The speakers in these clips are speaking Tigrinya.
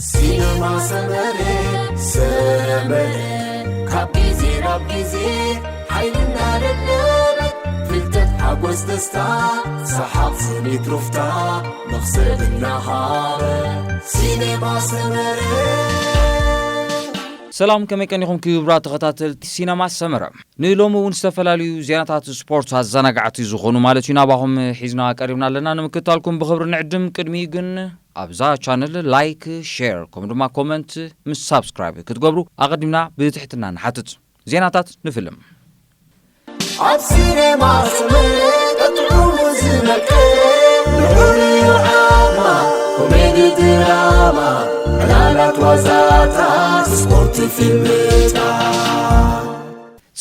ሲነማ ሰመረ፣ ሰመረ፣ ካብ ግዜ ናብ ግዜ ሓይሊ እናደለበ፣ ፍልጠት፣ ሓጎስ፣ ደስታ፣ ሰሓቕ፣ ስኒት፣ ሩፍታ፣ መኽሰብ እናሃበ፣ ሲነማ ሰመረ። ሰላም፣ ከመይ ቀኒኹም ክቡራት ተኸታተልቲ ሲነማ ሰመረ? ንሎሚ እውን ዝተፈላለዩ ዜናታት ስፖርት ኣዘናጋዕቲ ዝኾኑ ማለት እዩ ናባኹም ሒዝና ቀሪብና ኣለና። ንምክትታልኩም ብኽብሪ ንዕድም። ቅድሚኡ ግን ኣብዛ ቻነል ላይክ፣ ሼር ከምኡ ድማ ኮመንት ምስ ሳብስክራይብ ክትገብሩ ኣቐዲምና ብትሕትና ንሓትት። ዜናታት ንፍልም። ኣብ ሲነማ ሰመረ ቀጥዑ ዝመቀረ፣ ንዑ ንዓማ፣ ኮሜዲ ድራማ፣ ዕላላት ዋዛታት፣ ስፖርት፣ ፊልምታት።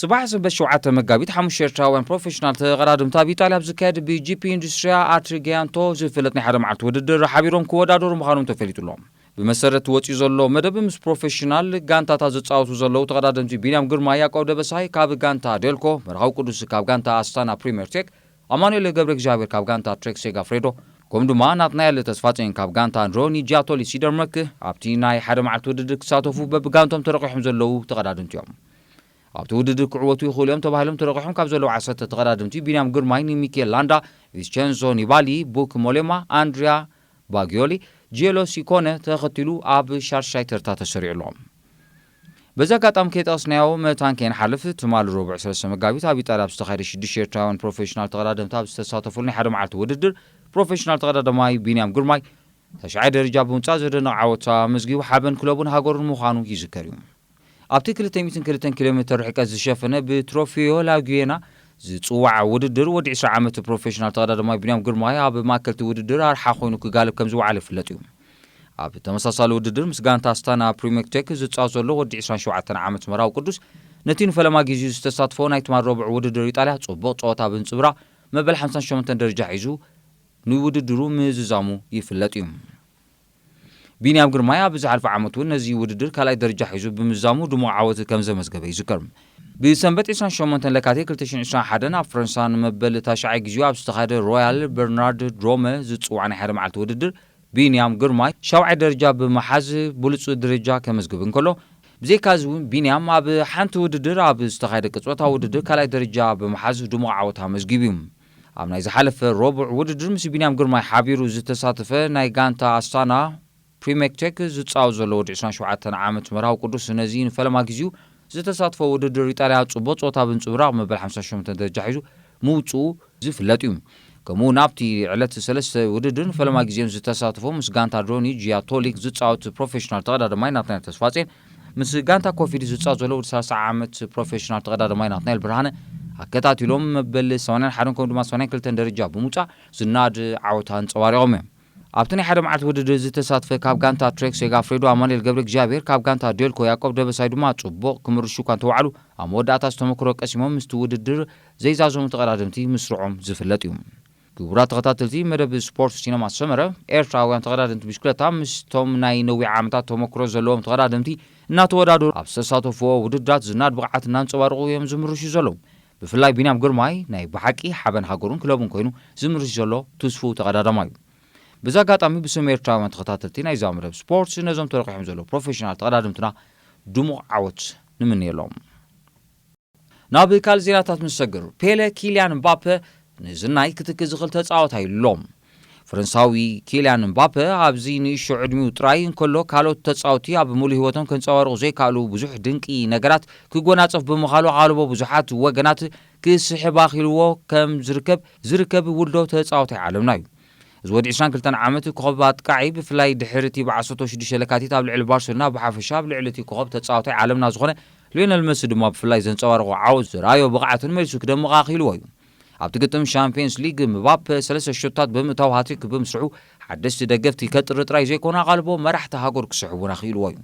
ጽባሕ ሰንበት ሸውዓተ መጋቢት ሓሙሽተ ኤርትራውያን ፕሮፌሽናል ተቐዳደምቲ ኣብ ኢጣልያ ኣብ ዝካየድ ብጂፒ ኢንዱስትሪያ ኣትሪጊያንቶ ዝፍለጥ ናይ ሓደ መዓልቲ ውድድር ሓቢሮም ክወዳደሩ ምዃኖም ተፈሊጡ ኣሎ። ብመሰረት ወጺኡ ዘሎ መደብ ምስ ፕሮፌሽናል ጋንታታት ዝጻወቱ ዘለዉ ተቐዳደምቲ ቢንያም ግርማ፣ ያዕቆብ ደበሳይ ካብ ጋንታ ዴልኮ፣ መርሃዊ ቅዱስ ካብ ጋንታ ኣስታና ፕሪምየር ቴክ፣ ኣማኑኤል ገብረ እግዚኣብሔር ካብ ጋንታ ትሬክ ሴጋፍሬዶ፣ ከምኡ ድማ ናትናኤል ተስፋጽዮን ካብ ጋንታ ሮኒ ጂያቶሊ ሲደርመክ ኣብቲ ናይ ሓደ መዓልቲ ውድድር ክሳተፉ በብጋንቶም ተረቂሖም ዘለዉ ተቐዳደምቲ እዮም። ኣብቲ ውድድር ክዕወቱ ይኽእሉ እዮም ተባሂሎም ተረቂሖም ካብ ዘለዉ ዓሰርተ ተቐዳደምቲ ቢንያም ግርማይ ንሚኬል ላንዳ፣ ቪስቸንዞ ኒባሊ፣ ቡክ ሞሌማ፣ ኣንድሪያ ባጊዮሊ፣ ጂየሎ ሲኮነ ተኸቲሉ ኣብ ሻድሻይ ተርታ ተሰሪዑ ኣሎ። በዚ ኣጋጣሚ ከይጠቐስናዮ መታን ከይንሓልፍ፣ ትማሊ ረቡዕ ሰለስተ መጋቢት ኣብ ኢጣልያ ኣብ ዝተኻየደ ሽዱሽተ ኤርትራውያን ፕሮፌሽናል ተቐዳደምቲ ኣብ ዝተሳተፉሉ ናይ ሓደ መዓልቲ ውድድር፣ ፕሮፌሽናል ተቐዳዳማይ ቢንያም ግርማይ ተሽዓይ ደረጃ ብምውጻእ ዘደንቕ ዓወት ኣመዝጊቡ ሓበን ክለቡን ሃገሩን ምዃኑ ይዝከር እዩ። ኣብቲ ክልተ ሚእትን ክልተን ኪሎ ሜተር ርሕቀት ዝሸፈነ ብትሮፊዮ ላጉየና ዝጽዋዕ ውድድር፣ ወዲ ዕስራ ዓመት ፕሮፌሽናል ተቐዳዳማይ ቢንያም ግርማይ ኣብ ማእከልቲ ውድድር ኣርሓ ኮይኑ ክጋልብ ከም ዝወዓለ ይፍለጥ እዩ። ኣብ ተመሳሳሊ ውድድር ምስ ጋንታ ኣስታና ፕሪሜክቴክ ዝጻወት ዘሎ ወዲ ዕስራን ሸውዓተን ዓመት መራዊ ቅዱስ፣ ነቲ ንፈለማ ግዜኡ ዝተሳትፎ ናይ ትማል ረቡዕ ውድድር ኢጣልያ ጽቡቕ ጸወታ ብምጽብራቕ መበል ሓምሳን ሸሞንተን ደረጃ ሒዙ ንውድድሩ ምዝዛሙ ይፍለጥ እዩ። ቢንያም ግርማይ ኣብ ዝሓለፈ ዓመት እውን ነዚ ውድድር ካልኣይ ደረጃ ሒዙ ብምዝዛሙ ድሙቕ ዓወት ከም ዘመዝገበ ይዝከር። ብሰንበት ዕስራን ሸሞንተን ለካቲት ክልተ ሽሕን ዕስራን ሓደን ኣብ ፈረንሳ ንመበል ታሽዓይ ግዜኡ ኣብ ዝተኻየደ ሮያል በርናርድ ድሮመ ዝጽዋዕ ናይ ሓደ መዓልቲ ውድድር፣ ቢንያም ግርማይ ሻብዓይ ደረጃ ብምሓዝ ብሉጽ ደረጃ ከመዝግብ እንከሎ፣ ብዘይካ እዚ እውን ቢንያም ኣብ ሓንቲ ውድድር ኣብ ዝተኻየደ ቅጽበታዊ ውድድር ካልኣይ ደረጃ ብምሓዝ ድሙቕ ዓወት ኣመዝጊቡ እዩ። ኣብ ናይ ዝሓለፈ ረቡዕ ውድድር ምስ ቢንያም ግርማይ ሓቢሩ ዝተሳተፈ ናይ ጋንታ ኣስታና ፕሪሜክቴክ ዝጻወት ዘሎ ወዲ ዕስራን ሸውዓተን ዓመት መርሃዊ ቅዱስ ነዚ ንፈለማ ግዜኡ ዝተሳትፎ ውድድር ኢጣልያ ጽቡቕ ጸወታ ብምጽብራቕ መበል ሓምሳን ሸሞንተን ደረጃ ሒዙ ምውጽኡ ዝፍለጥ እዩ። ከምኡ እውን ኣብቲ ዕለት ሰለስተ ውድድር ንፈለማ ግዜን ዝተሳተፎ ምስ ጋንታ ድሮኒ ጂያቶሊክ ዝጻወት ፕሮፌሽናል ተቐዳዳማይ ናትናኤል ተስፋጼን ምስ ጋንታ ኮፊድ ዝጻወት ዘሎ ወዲ ሰላሳ ዓመት ፕሮፌሽናል ተቐዳዳማይ ናትናኤል ብርሃነ ኣከታቲሎም መበል ሰማንያን ሓደን ከምኡ ድማ ሰማንያን ክልተን ደረጃ ብምውጻእ ዝናድ ዓወት ኣንጸባሪቖም እዮም። ኣብቲ ናይ ሓደ መዓልቲ ውድድር ዝተሳትፈ ካብ ጋንታ ትሬክ ሴጋፍሬዶ ኣማኑኤል ገብረ እግዚኣብሔር፣ ካብ ጋንታ ዴልኮ ያዕቆብ ደበሳይ ድማ ጽቡቕ ክምርሹ እኳ እንተወዓሉ፣ ኣብ መወዳእታ ዝተመክሮ ቀሲሞም ምስቲ ውድድር ዘይዛዘሙ ተቐዳደምቲ ምስርዖም ዝፍለጥ እዩ። ክቡራት ተኸታተልቲ መደብ ስፖርት ሲነማ ሰመረ፣ ኤርትራውያን ተቐዳደምቲ ብሽክለታ ምስቶም ናይ ነዊሕ ዓመታት ተመክሮ ዘለዎም ተቐዳደምቲ እናተወዳደሩ ኣብ ዝተሳተፍዎ ውድድራት ዝናድ ብቕዓት እናንጸባረቑ እዮም ዝምርሹ ዘለዉ። ብፍላይ ቢንያም ግርማይ ናይ ብሓቂ ሓበን ሃገሩን ክለቡን ኮይኑ ዝምርሽ ዘሎ ትስፉው ተቐዳዳማይ እዩ። በዚ ኣጋጣሚ ብስም ኤርትራውያን ተኸታተልቲ ናይዛ መደብ ስፖርት ነዞም ተረቂሖም ዘለዉ ፕሮፌሽናል ተቐዳደምትና ድሙቕ ዓወት ንምንየሎም። ናብ ካልእ ዜናታት ምስ ሰግር፣ ፔለ ኪልያን ምባፐ ንዝናይ ክትክ ዝኽእል ተጻዋታይ ኣሎ። ፈረንሳዊ ኪልያን ምባፐ ኣብዚ ንእሽቶ ዕድሚኡ ጥራይ እንከሎ ካልኦት ተጻወቲ ኣብ ምሉእ ህይወቶም ከንጸባርቑ ዘይከኣሉ ብዙሕ ድንቂ ነገራት ክጎናጸፍ ብምኻሉ ኣቓልቦ ብዙሓት ወገናት ክስሕብ ኣኽኢልዎ ከም ዝርከብ ዝርከብ ውልዶ ተጻዋታይ ዓለምና እዩ። እዚ ወዲ ዕስራን ክልተን ዓመት ኮኸብ ኣጥቃዒ ብፍላይ ድሕሪ እቲ ብዓሰርተ ሽዱሽተ ለካቲት ኣብ ልዕሊ ባርሴሎና ብሓፈሻ ኣብ ልዕሊ እቲ ኮኸብ ተጻዋታይ ዓለምና ዝኾነ ሊዮነል መሲ ድማ ብፍላይ ዘንጸባረቖ ዓወት ዝረኣዮ ብቕዓትን መሊሱ ክደምቕ ኣኽኢልዎ እዩ። ኣብቲ ግጥም ሻምፒየንስ ሊግ ምባፐ ሰለስተ ሸቶታት ብምእታው ሃትሪክ ብምስርሑ ሓደስቲ ደገፍቲ ከጥሪ ጥራይ ዘይኮነ ኣቓልቦ መራሕቲ ሃገር ክስሕብ እውን ኣኽኢልዎ እዩ።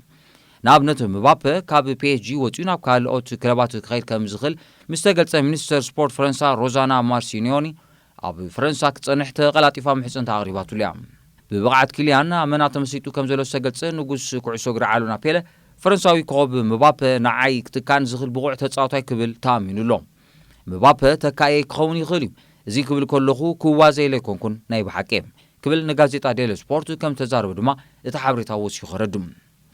ንኣብነት ምባፐ ካብ ፒ ኤስ ጂ ወጺኡ ናብ ካልኦት ክለባት ክኸይድ ከም ዝኽእል ምስ ተገልጸ ሚኒስተር ስፖርት ፈረንሳ ሮዛና ማርሲኒዮኒ ኣብ ፈረንሳ ክጸንሕ ተቐላጢፋ ምሕጽንታ ኣቕሪባትሉ እያ። ብብቕዓት ኪልያን ኣመና ተመሲጡ ከም ዘሎ ዝተገልጸ ንጉስ ኩዕሶ እግሪ ዓለምና ፔለ፣ ፈረንሳዊ ኮኸብ ምባፐ ንዓይ ክትካን ዝኽእል ብቑዕ ተጻዋታይ ክብል ተኣሚኑ ኣሎ። ምባፐ ተካእየይ ክኸውን ይኽእል እዩ። እዚ ክብል ከለኹ ክዋዘ ኢለ ኣይኮንኩን፣ ናይ ብሓቂ እየ። ክብል ንጋዜጣ ዴሊ ስፖርት ከም ዝተዛረበ ድማ እቲ ሓበሬታ ወሲኹ የረድእ።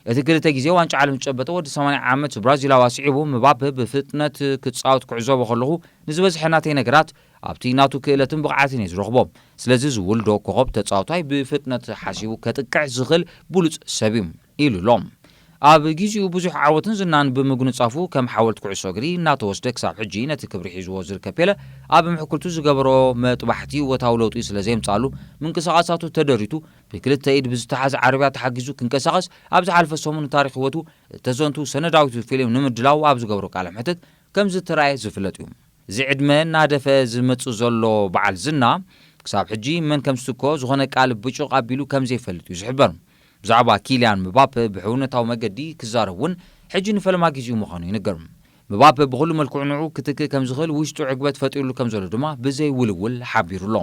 እቲ ክልተ ግዜ ዋንጫ ዓለም ዝጨበጠ ወዲ ሰማንያ ዓመት ብራዚላዊ ኣስዒቡ፣ ምባፔ ብፍጥነት ክጻወት ክዕዘቦ ከለኹ፣ ንዝበዝሐ ናተይ ነገራት ኣብቲ ናቱ ክእለትን ብቕዓትን እየ ዝረኽቦ። ስለዚ ዝውልዶ ኮኸብ ተጻዋታይ ብፍጥነት ሓሲቡ ከጥቅዕ ዝኽእል ብሉጽ ሰብ እዩ፣ ኢሉ ኣሎ። ኣብ ግዜኡ ብዙሕ ዓወትን ዝናን ብምጉንጻፉ፣ ከም ሓወልቲ ኩዕሶ እግሪ እናተወስደ ክሳብ ሕጂ ነቲ ክብሪ ሒዝዎ ዝርከብ ፔለ፣ ኣብ ምሕኩልቱ ዝገበሮ መጥባሕቲ እወታዊ ለውጢ ስለ ዘየምጻሉ፣ ምንቅስቓሳቱ ተደሪቱ ብክልተ ኢድ ብዝተሓዝ ዓረብያ ተሓጊዙ ክንቀሳቐስ፣ ኣብ ዝሓለፈ ሰሙን ታሪኽ ህይወቱ እተዘንቱ ሰነዳዊት ፊልም ንምድላው ኣብ ዝገብሮ ቃለ መሕትት ከም ዝተራእየ ዝፍለጥ እዩ። እዚ ዕድመ እናደፈ ዝመጽእ ዘሎ በዓል ዝና፣ ክሳብ ሕጂ መን ከም ዝትክኦ ዝኾነ ቃል ብጩቕ ኣቢሉ ከም ዘይፈልጥ እዩ ዝሕበር። ብዛዕባ ኪልያን ምባፔ ብሕውነታዊ መገዲ ክዛረብ እውን ሕጂ ንፈለማ ግዜኡ ምዃኑ ይንገር። ምባፔ ብኹሉ መልክዑ ንዕኡ ክትክእ ከም ዝኽእል ውሽጡ ዕግበት ፈጢሩሉ ከም ዘሎ ድማ ብዘይ ውልውል ሓቢሩ ኣሎ።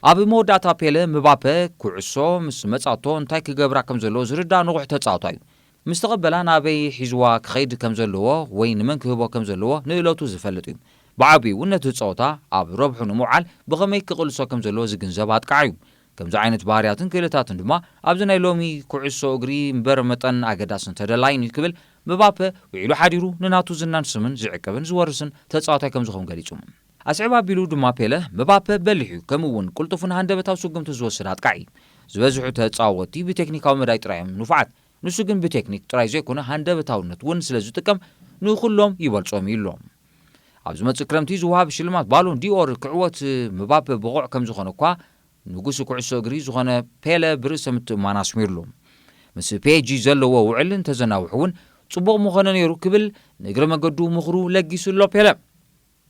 ኣብ መወዳእታ ፔለ፣ ምባፔ ኩዕሶ ምስ መጻቶ እንታይ ክገብራ ከም ዘለዎ ዝርዳእ ንቑሕ ተጻዋታይ እዩ። ምስ ተቐበላ ናበይ ሒዝዋ ክኸይድ ከም ዘለዎ ወይ ንመን ክህቦ ከም ዘለዎ ንእለቱ ዝፈልጥ እዩ። ብዓቢኡ እውን ነቲ ጸወታ ኣብ ረብሑ ንምውዓል ብኸመይ ክቕልሶ ከም ዘለዎ ዝግንዘብ ኣጥቃዒ እዩ። ከምዚ ዓይነት ባህርያትን ክእለታትን ድማ ኣብዚ ናይ ሎሚ ኩዕሶ እግሪ እምበር መጠን ኣገዳስን ተደላይን እዩ ክብል፣ ምባፔ ውዒሉ ሓዲሩ ንናቱ ዝናን ስምን ዝዕቅብን ዝወርስን ተጻዋታይ ከም ዝኸውን ገሊጹ። ኣስዕብ ኣቢሉ ድማ ፔለ፣ ምባፔ በሊሕ እዩ፣ ከምኡ እውን ቅልጡፍን ሃንደበታዊ ስጉምቲ ዝወስድ ኣጥቃዒ። ዝበዝሑ ተጻወትቲ ብቴክኒካዊ መዳይ ጥራይ እዮም ንፉዓት። ንሱ ግን ብቴክኒክ ጥራይ ዘይኮነ ሃንደበታውነት እውን ስለ ዝጥቀም ንኹሎም ይበልጾም እዩ ኣሎ። ኣብ ዝመጽእ ክረምቲ ዝወሃብ ሽልማት ባሎን ዲኦር ክዕወት ምባፔ ብቑዕ ከም ዝኾነ እኳ ንጉስ ኩዕሶ እግሪ ዝኾነ ፔለ ብርእሰ ምትእምማን ኣስሚሩሉ። ምስ ፒ ኤስ ጂ ዘለዎ ውዕል እንተዘናውሑ እውን ጽቡቕ ምኾነ ነይሩ ክብል ንእግረ መገዱ ምኽሩ ለጊሱ ኣሎ ፔለ።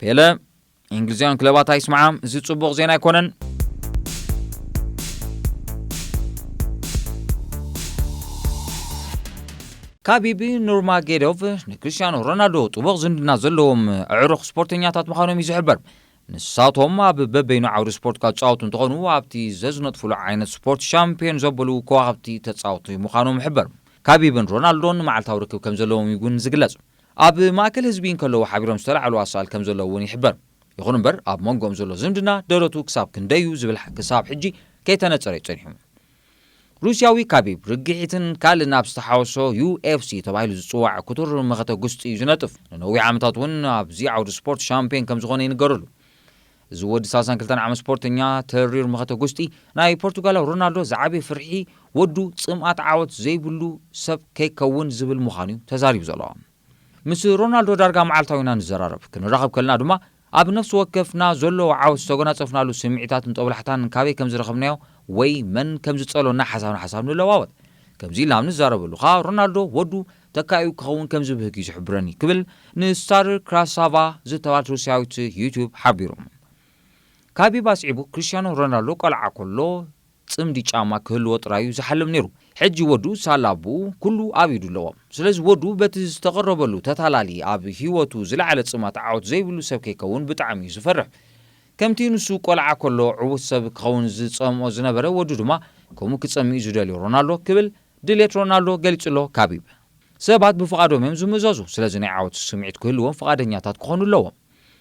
ፔለ፣ እንግሊዛውያን ክለባት ኣይስምዓ፣ እዚ ጽቡቕ ዜና ኣይኮነን። ካቢብ ኑርማጌዶቭ ንክሪስቲያኖ ሮናልዶ ጥቡቕ ዝምድና ዘለዎም ኣዕሩኽ ስፖርተኛታት ምዃኖም እዩ ዝሕበር። ንሳቶም ኣብ በበይኑ ዓውዲ ስፖርት ካብ ዝጻወቱ እንተኾኑ፣ ኣብቲ ዘዝነጥፍሉ ዓይነት ስፖርት ሻምፒዮን ዘበሉ ከዋኽብቲ ተጻወቲ ምዃኖም ይሕበር። ካቢብን ሮናልዶን መዓልታዊ ርክብ ከም ዘለዎም እዩ እውን ዝግለጽ። ኣብ ማእከል ህዝቢ እንከለዉ ሓቢሮም ዝተላዕሉ ኣሳእል ከም ዘለዉ እውን ይሕበር። ይኹን እምበር፣ ኣብ መንጎኦም ዘሎ ዝምድና ደረቱ ክሳብ ክንደይ እዩ ዝብል ክሳብ ሕጂ ከይተነጸረ እዩ ጸኒሑ። ሩስያዊ ካቢብ ርግሒትን ካልእ ናብ ዝተሓወሶ ዩ ኤፍ ሲ ተባሂሉ ዝጽዋዕ ክቱር መኸተ ጉስጢ እዩ ዝነጥፍ። ንነዊሕ ዓመታት እውን ኣብዚ ዓውዲ ስፖርት ሻምፒዮን ከም ዝኾነ ይንገረሉ። እዚ ወዲ ሰላሳን ክልተን ዓመት ስፖርተኛ ተሪር መኸተ ጉስጢ፣ ናይ ፖርቱጋላዊ ሮናልዶ ዝዓበየ ፍርሒ ወዱ ጽምኣት ዓወት ዘይብሉ ሰብ ከይከውን ዝብል ምዃኑ እዩ ተዛሪቡ ዘሎ። ምስ ሮናልዶ ዳርጋ መዓልታዊ ኢና ንዘራረብ። ክንራኸብ ከለና ድማ ኣብ ነፍሲ ወከፍና ዘሎ ዓወት ዝተጎናጸፍናሉ ስምዒታትን ጦብላሕታን ካበይ ከም ዝረኸብናዮ ወይ መን ከም ዝጸሎና ሓሳብ ንሓሳብ ንለዋወጥ። ከምዚ ኢልና ኣብ ንዛረበሉ ኸኣ ሮናልዶ ወዱ ተካኢኡ ክኸውን ከም ዝብህግ እዩ ዝሕብረኒ ክብል ንስታር ክራሳቫ ዝተባህለት ሩስያዊት ዩቱብ ሓቢሩ። ካቢብ ኣስዒቡ፣ ክሪስቲያኖ ሮናልዶ ቆልዓ ከሎ ጽምዲ ጫማ ክህልዎ ጥራይ እዩ ዝሓልም ነይሩ። ሕጂ ወዱ ሳላ ኣቦኡ ኩሉ ኣብ ኢዱ ኣለዎ። ስለዚ ወዱ በቲ ዝተቐረበሉ ተታላሊ ኣብ ህይወቱ ዝለዓለ ጽማት ዓወት ዘይብሉ ሰብ ከይከውን ብጣዕሚ እዩ ዝፈርሕ። ከምቲ ንሱ ቆልዓ ከሎ ዕዉት ሰብ ክኸውን ዝጸምኦ ዝነበረ ወዱ ድማ ከምኡ ክጸምእ እዩ ዝደልዮ ሮናልዶ ክብል ድሌት ሮናልዶ ገሊጹ ኣሎ ካቢብ። ሰባት ብፍቓዶም እዮም ዝምእዘዙ፣ ስለዚ ናይ ዓወት ስምዒት ክህልዎም ፍቓደኛታት ክኾኑ ኣለዎም።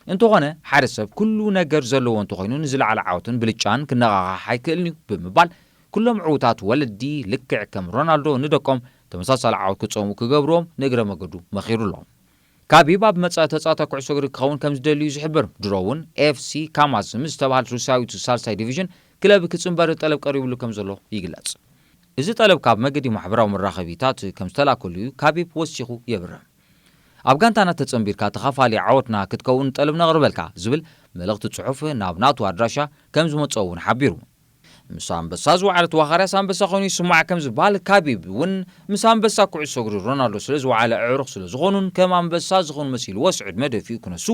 እንተኾነ ሓደ ሰብ ኩሉ ነገር ዘለዎ እንተኾይኑ ንዝለዓለ ዓወትን ብልጫን ክነቓቓሕ ኣይክእልን እዩ ብምባል ኩሎም ዕዉታት ወለዲ ልክዕ ከም ሮናልዶ ንደቆም ተመሳሳሊ ዓወት ክጸምኡ ክገብርዎም ንእግረ መገዱ መኺሩ ኣሎ። ካቢብ ኣብ መጻኢ ተጻዋታይ ኩዕሶ እግሪ ክኸውን ከም ዝደሊ እዩ ዝሕብር። ድሮ እውን ኤፍ ሲ ካማዝ ምስ ዝተባህለት ሩስያዊት ሳልሳይ ዲቪዥን ክለብ ክጽንበር ጠለብ ቀሪብሉ ከም ዘሎ ይግለጽ። እዚ ጠለብ ካብ መገዲ ማሕበራዊ መራኸቢታት ከም ዝተላከሉ እዩ ካቢብ ወሲኹ የብርህ። ኣብ ጋንታና ተጸንቢርካ ተኻፋሊ ዓወትና ክትከውን ጠለብ ነቕርበልካ ዝብል መልእኽቲ ጽሑፍ ናብ ናቱ ኣድራሻ ከም ዝመጽኦ እውን ሓቢሩ። ምስ ኣንበሳ ዝወዓለ ተዋኻርያስ ኣንበሳ ኮይኑ ይስማዕ ከም ዝበሃል ካቢብ እውን ምስ ኣንበሳ ኩዕሶ እግሪ ሮናልዶ ስለ ዝወዓለ ኣዕሩኽ ስለ ዝኾኑን ከም ኣንበሳ ዝኾኑ መሲልዎስ ዕድመ ደፊኡ ክነሱ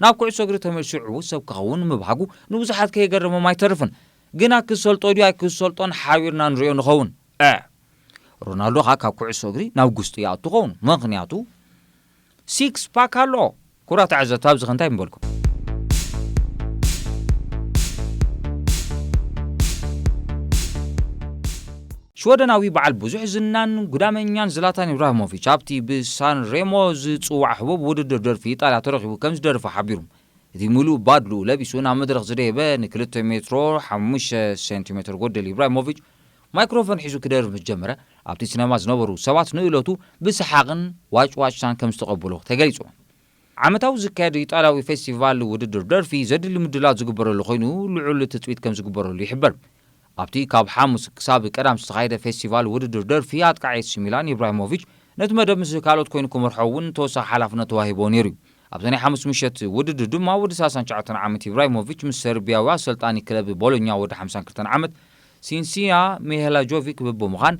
ናብ ኩዕሶ እግሪ ተመልሱ ዕዉት ሰብ ክኸውን ምብሃጉ ንብዙሓት ከየገረሞም ኣይተርፍን። ግና ክሰልጦ ድዩ ኣይክሰልጦን ሓቢርና ንሪኦ ንኸውን። እ ሮናልዶ ኸኣ ካብ ኩዕሶ እግሪ ናብ ጉስጢ ይኣቱ ኸውን። ምኽንያቱ ሲክስ ፓክ ኣሎ። ክቡራት ተዓዘብቲ፣ ኣብዚ ኸ እንታይ ምበልኩም? ሽወደናዊ በዓል ብዙሕ ዝናን ጉዳመኛን ዝላታን ኢብራሂሞቪች ኣብቲ ብሳን ሬሞ ዝጽዋዕ ህቡብ ውድድር ደርፊ ኢጣልያ ተረኺቡ ከም ዝደርፈ ሓቢሩ። እቲ ምሉእ ባድሉ ለቢሱ ናብ መድረኽ ዝደየበ ንክልተ ሜትሮ ሓሙሽተ ሴንቲሜትር ጎደል ኢብራሂሞቪች፣ ማይክሮፎን ሒዙ ክደርፍ ምስ ጀመረ፣ ኣብቲ ሲነማ ዝነበሩ ሰባት ንእለቱ ብሰሓቕን ዋጭዋጭታን ከም ዝተቐበሎ ተገሊጹ። ዓመታዊ ዝካየድ ኢጣልያዊ ፌስቲቫል ውድድር ደርፊ ዘድሊ ምድላው ዝግበረሉ ኮይኑ፣ ልዑል ትጽቢት ከም ዝግበረሉ ይሕበር። ኣብቲ ካብ ሓሙስ ክሳብ ቀዳም ዝተኻየደ ፌስቲቫል ውድድር ደርፊ፣ ኣጥቃዒ ኤሲ ሚላን ኢብራሂሞቪች ነቲ መደብ ምስ ካልኦት ኮይኑ ክመርሖ እውን ተወሳኺ ሓላፍነት ተዋሂቦ ነይሩ እዩ። ኣብቲ ናይ ሓሙስ ምሸት ውድድር ድማ ወዲ ሰላሳን ትሽዓተን ዓመት ኢብራሂሞቪች ምስ ሰርቢያዊ ኣሰልጣኒ ክለብ ቦሎኛ ወዲ ሓምሳን ክልተን ዓመት ሲንሲያ ሚሄላጆቪክ ብምዃን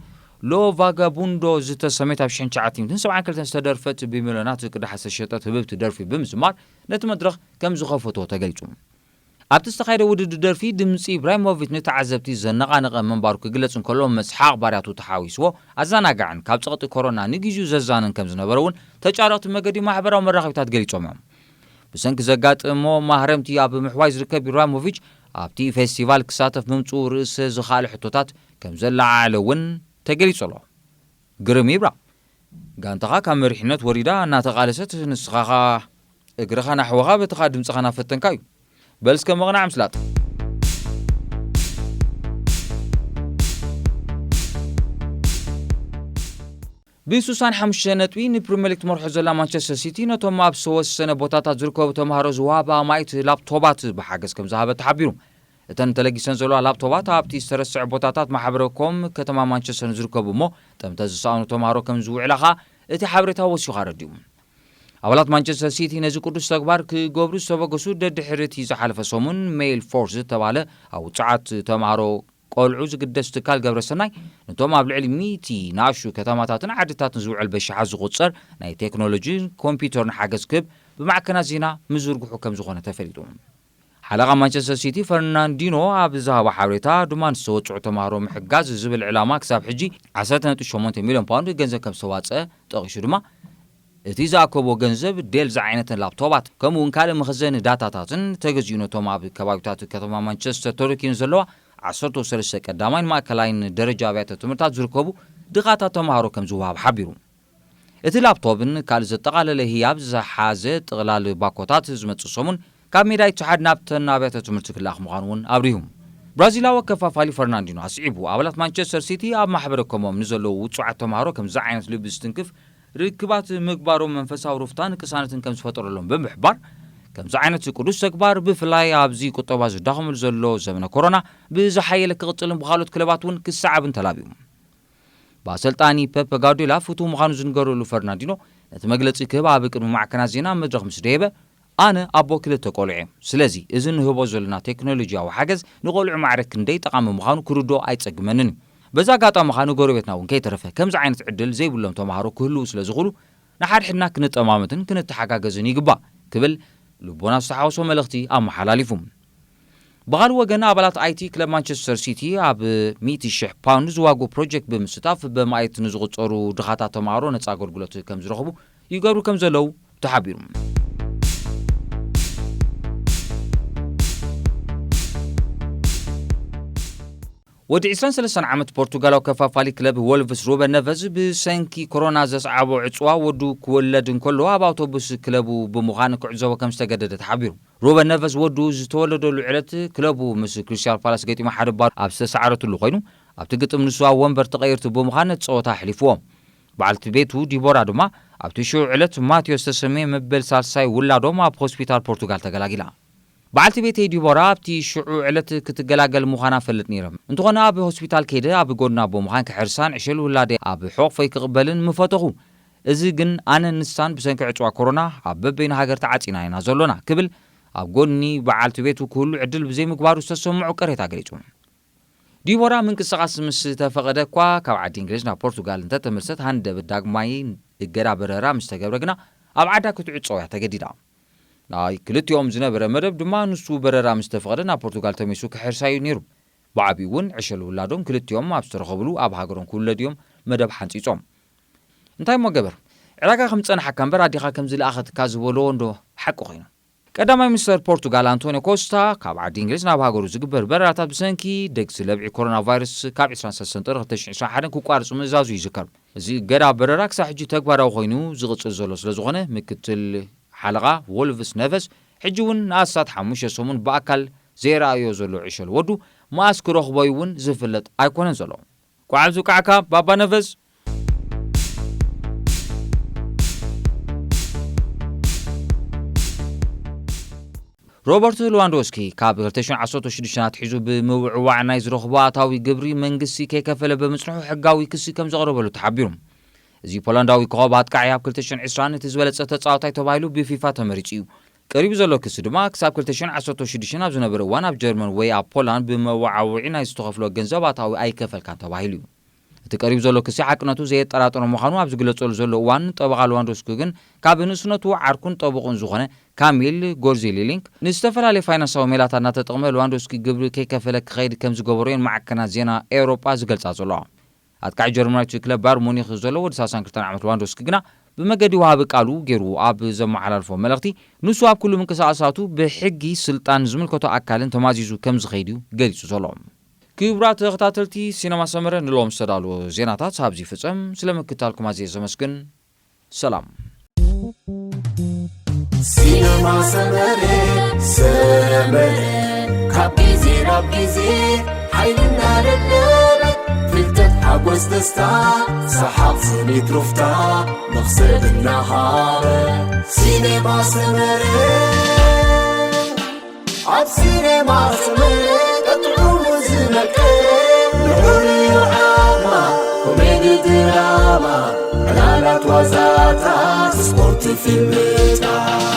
ሎ ቫጋቡንዶ ዝተሰመየት ኣብ ሽሕን ትሽዓተ ሚእትን ሰብዓን ክልተን ዝተደርፈት ብሚልዮናት ቅዳሕ ዝተሸጠት ህብብቲ ደርፊ ብምዝማር ነቲ መድረኽ ከም ዝኸፈቶ ተገሊጹ። ኣብቲ ዝተኻየደ ውድድር ደርፊ ድምጺ ኢብራሂሞቪች ንተዓዘብቲ ዘነቓነቐ ምንባሩ ክግለጽ እንከሎ፣ መስሓቕ ባርያቱ ተሓዊስዎ ኣዘናጋዕን ካብ ጸቕጢ ኮሮና ንግዜኡ ዘዛንን ከም ዝነበረ እውን ተጫረቕቲ መገዲ ማሕበራዊ መራኸቢታት ገሊጾም እዮም። ብሰንኪ ዘጋጠሞ ማህረምቲ ኣብ ምሕዋይ ዝርከብ ኢብራሂሞቪች፣ ኣብቲ ፌስቲቫል ክሳተፍ ምምጽኡ ርእሰ ዝኸኣለ ሕቶታት ከም ዘለዓዓለ እውን ተገሊጹ ኣሎ። ግርም ይብራ። ጋንታኻ ካብ መሪሕነት ወሪዳ እናተቓለሰት፣ ንስኻ ኸኣ እግርኻ ናሕወኻ በትኻ ድምጽኻ እናፈተንካ እዩ። በል እስከ ምቕናዕ ምስላጥ። ብ65 ነጥቢ ንፕሪምየር ሊግ ትመርሖ ዘላ ማንቸስተር ሲቲ፣ ነቶም ኣብ ዝተወሰነ ቦታታት ዝርከቡ ተምሃሮ ዝወሃባ ኣማኢት ላፕቶባት ብሓገዝ ከም ዝሃበ ተሓቢሩ። እተን ተለጊሰን ዘለዋ ላፕቶባት ኣብቲ ዝተረስዐ ቦታታት ማሕበረ ኮም ከተማ ማንቸስተር ዝርከቡ እሞ፣ ጠምተ ዝሰኣኑ ተምሃሮ ከም ዝውዕላ ኸኣ እቲ ሓበሬታ ወሲኹ ኣረዲኡ። ኣባላት ማንቸስተር ሲቲ ነዚ ቅዱስ ተግባር ክገብሩ ዝተበገሱ፣ ደድሕሪ እቲ ዝሓለፈ ሰሙን ሜይል ፎርስ ዝተባህለ ኣብ ውጹዓት ተምሃሮ ቆልዑ ዝግደስ ትካል ገብረ ሰናይ፣ ነቶም ኣብ ልዕሊ ሚእቲ ንኣሽቱ ከተማታትን ዓድታትን ዝውዕል በሽሓት ዝቑጸር ናይ ቴክኖሎጂን ኮምፒውተርን ሓገዝ ክህብ ብማዕከናት ዜና ምዝርግሑ ከም ዝኾነ ተፈሊጡ። ሓለቓ ማንቸስተር ሲቲ ፈርናንዲኖ ኣብ ዝሃቦ ሓበሬታ ድማ፣ ንዝተወጽዑ ተምሃሮ ምሕጋዝ ዝብል ዕላማ ክሳብ ሕጂ ዓሰርተ ነጥቢ ሸሞንተ ሚልዮን ፓውንድ ገንዘብ ከም ዝተዋጸ ጠቒሱ ድማ፣ እቲ ዝኣከቦ ገንዘብ ዴል ዝዓይነተን ላፕቶባት፣ ከምኡ እውን ካልእ መኽዘኒ ዳታታትን ተገዚኡ ነቶም ኣብ ከባቢታት ከተማ ማንቸስተር ተረኪኑ ዘለዋ ዓሰርተ ሰለስተ ቀዳማይን ማእከላይን ደረጃ ኣብያተ ትምህርታት ዝርከቡ ድኻታት ተምሃሮ ከም ዝወሃብ ሓቢሩ። እቲ ላፕቶፕን ካልእ ዘጠቓለለ ህያብ ዝሓዘ ጥቕላል ባኮታት ዝመጽእ ሰሙን ካብ ሜዳ ኢትሓድ ናብተን ኣብያተ ትምህርቲ ክለኣኽ ምዃኑ እውን ኣብሪሁ። ብራዚላዊ ኣከፋፋሊ ፈርናንዲኖ ኣስዒቡ፣ ኣባላት ማንቸስተር ሲቲ ኣብ ማሕበረ ኮሞም ንዘለዉ ውጹዓት ተምሃሮ ከምዚ ዓይነት ልቢ ዝትንክፍ ርክባት ምግባሮም መንፈሳዊ ሩፍታን ቅሳነትን ከም ዝፈጠረሎም ብምሕባር፣ ከምዚ ዓይነት ቅዱስ ተግባር ብፍላይ ኣብዚ ቁጠባ ዝዳኸመሉ ዘሎ ዘመነ ኮሮና ብዝሓየለ ክቕጽልን ብኻልኦት ክለባት እውን ክሰዓብን ተላብዩ። ብኣሰልጣኒ ፔፕ ጋርዲዮላ ፍቱው ምዃኑ ዝንገረሉ ፈርናንዲኖ ነቲ መግለጺ ክህብ ኣብ ቅድሚ ማዕከናት ዜና መድረኽ ምስ ደየበ፣ ኣነ ኣቦ ክልተ ቆልዑ እየ። ስለዚ እዚ ንህቦ ዘለና ቴክኖሎጂያዊ ሓገዝ ንቆልዑ ማዕረ ክንደይ ጠቓሚ ምዃኑ ክርድኦ ኣይጸግመንን እዩ። በዚ ኣጋጣሚ ኸኣ ንጎረቤትና እውን ከይተረፈ ከምዚ ዓይነት ዕድል ዘይብሎም ተምሃሮ ክህልዉ ስለ ዝኽእሉ ንሓድሕድና ክንጠማመትን ክንተሓጋገዝን ይግባእ ክብል ልቦና ዝተሓወሶ መልእኽቲ ኣመሓላሊፉ። ብኻልእ ወገን ኣባላት ኣይቲ ክለብ ማንቸስተር ሲቲ ኣብ ሚእቲ ሽሕ ፓውንድ ዝዋግኡ ፕሮጀክት ብምስታፍ በማእት ንዝቑጸሩ ድኻታት ተምሃሮ ነጻ ኣገልግሎት ከም ዝረኽቡ ይገብሩ ከም ዘለዉ ተሓቢሩ። ወዲ ዕስራን ሰለስተን ዓመት ፖርቱጋላዊ ከፋፋሊ ክለብ ወልቭስ ሩበን ነቨዝ ብሰንኪ ኮሮና ዘስዓቦ ዕጽዋ ወዱ ክወለድ እንከሎ ኣብ ኣውቶቡስ ክለቡ ብምዃን ክዕዘቦ ከም ዝተገደደ ተሓቢሩ። ሩበን ነቨዝ ወዱ ዝተወለደሉ ዕለት ክለቡ ምስ ክሪስታል ፓላስ ገጢሙ ሓደ ባዶ ኣብ ዝተሰዓረትሉ ኮይኑ ኣብቲ ግጥም ንሱ ኣብ ወንበር ተቐይርቲ ብምዃን ነቲ ጸወታ ኣሕሊፍዎ። በዓልቲ ቤቱ ዲቦራ ድማ ኣብቲ ሽዑ ዕለት ማቴዎስ ዝተሰመየ መበል ሳልሳይ ውላዶም ኣብ ሆስፒታል ፖርቱጋል ተገላጊላ። በዓልቲ ቤተይ ዲቦራ ኣብቲ ሽዑ ዕለት ክትገላገል ምዃና ፈልጥ ነይረ። እንተኾነ ኣብ ሆስፒታል ከይደ ኣብ ጎድና ብምዃን ክሕርሳን ዕሸል ውላደይ ኣብ ሕቑፈይ ክቕበልን ምፈተኹ። እዚ ግን ኣነን ንሳን ብሰንኪ ዕጽዋ ኮሮና ኣብ በበይኑ ሃገር ተዓጺና ኢና ዘሎና ክብል ኣብ ጎኒ በዓልቲ ቤቱ ክህሉ ዕድል ብዘይምግባሩ ዝተሰምዖ ቅሬታ ገሊጹ። ዲቦራ ምንቅስቓስ ምስ ተፈቐደ እኳ ካብ ዓዲ እንግሊዝ ናብ ፖርቱጋል እንተተመልሰት ሃንደበት ዳግማይ እገዳ በረራ ምስ ተገብረ ግና ኣብ ዓዳ ክትዕጾ እያ ተገዲዳ። ናይ ክልቲኦም ዝነበረ መደብ ድማ ንሱ በረራ ምስ ተፈቐደ ናብ ፖርቱጋል ተመሊሱ ክሕርሳ እዩ ነይሩ። ብዓቢኡ እውን ዕሸል ውላዶም ክልቲኦም ኣብ ዝተረኸብሉ ኣብ ሃገሮም ክውለድ እዮም መደብ ሓንጺጾም። እንታይ እሞ ገበር፣ ዕዳጋ ከም ዝጸንሓካ እምበር ኣዴኻ ከም ዝለኣኸትካ ዝበልዎ እንዶ ሓቂ ኮይኑ። ቀዳማይ ሚኒስተር ፖርቱጋል ኣንቶኒዮ ኮስታ ካብ ዓዲ እንግሊዝ ናብ ሃገሩ ዝግበር በረራታት ብሰንኪ ደግሲ ለብዒ ኮሮና ቫይረስ ካብ ዕስራን ሰለስተን ጥሪ ክልተ ሽሕን ዕስራን ሓደን ክቋርጽ ምእዛዙ ይዝከር። እዚ እገዳ በረራ ክሳብ ሕጂ ተግባራዊ ኮይኑ ዝቕጽል ዘሎ ስለ ዝኾነ ምክትል ሓለቓ ዎልቭስ ነቨስ ሕጂ እውን ንኣስታት ሓሙሽተ ሰሙን ብኣካል ዘይረኣዮ ዘሎ ዕሸል ወዱ መኣስ ክረኽቦ እዩ እውን ዝፍለጥ ኣይኮነን ዘሎ። ቋዕብ ዝቃዕካ ባባ ነፈስ። ሮበርት ሌዋንዶስኪ ካብ ክልተ ሽሕን ዓሰርተ ሽዱሽተን ኣትሒዙ ብምውዕዋዕ ናይ ዝረኽቦ ኣታዊ ግብሪ መንግስቲ ከይከፈለ ብምጽንሑ ሕጋዊ ክሲ ከም ዘቕረበሉ ተሓቢሩ። እዚ ፖላንዳዊ ኮኸብ ኣጥቃዒ ኣብ ክልተ ሽሕን ዕስራን እቲ ዝበለጸ ተጻዋታይ ተባሂሉ ብፊፋ ተመሪጹ እዩ። ቀሪቡ ዘሎ ክሲ ድማ ክሳብ ክልተ ሽሕን ዓሰርተ ሽዱሽተን ኣብ ዝነበረ እዋን ኣብ ጀርመን ወይ ኣብ ፖላንድ ብመወዓውዒ ናይ ዝተኸፍሎ ገንዘብ ኣታዊ ኣይከፈልካን ተባሂሉ እዩ። እቲ ቀሪቡ ዘሎ ክሲ ሓቅነቱ ዘየጠራጠረ ምዃኑ ኣብ ዝግለጸሉ ዘሎ እዋን፣ ጠበቓ ሌዋንዶስኪ ግን ካብ ንእስነቱ ዓርኩን ጠበቑን ዝኾነ ካሚል ጎርዜሊሊንክ ንዝተፈላለየ ፋይናንሳዊ ሜላታት እናተጠቕመ ሌዋንዶስኪ ግብሪ ከይከፈለ ክኸይድ ከም ዝገበሮ'የን ማዕከናት ዜና ኤውሮጳ ዝገልጻ ዘለዋ። ኣጥቃዒ ጀርመናዊት ክለብ ባየር ሙኒክ ዘሎ ወዲ ሰላሳን ክልተን ዓመት ሌዋንዶስኪ ግና ብመገዲ ወሃቢ ቃሉ ገይሩ ኣብ ዘመሓላልፎ መልእኽቲ፣ ንሱ ኣብ ኩሉ ምንቅስቓሳቱ ብሕጊ ስልጣን ዝምልከቶ ኣካልን ተማዚዙ ከም ዝኸይድ እዩ ገሊጹ ዘሎ። ክቡራት ተኸታተልቲ ሲነማ ሰመረ፣ ንሎም ዝተዳለወ ዜናታት ኣብዚ ይፍጸም። ስለ ምክታልኩም ኣዝየ ዘመስግን። ሰላም። ሲነማ ሰመረ ሰመረ ካብ ግዜ ናብ ግዜ ሓይሊ እናደለበ ፍልጠት ሓጎስ ደስታ ሰሓቕ ስኒት ሩፍታ መኽሰብ እናሃበ ሲነማ ሰመረ ኣብ ሲነማ ሰመረ ጥዑሙ ዝመቀ ንዑር ዓማ ኮሜዲ ድራማ ዕላላት ዋዛታት ስፖርት ፊልምታት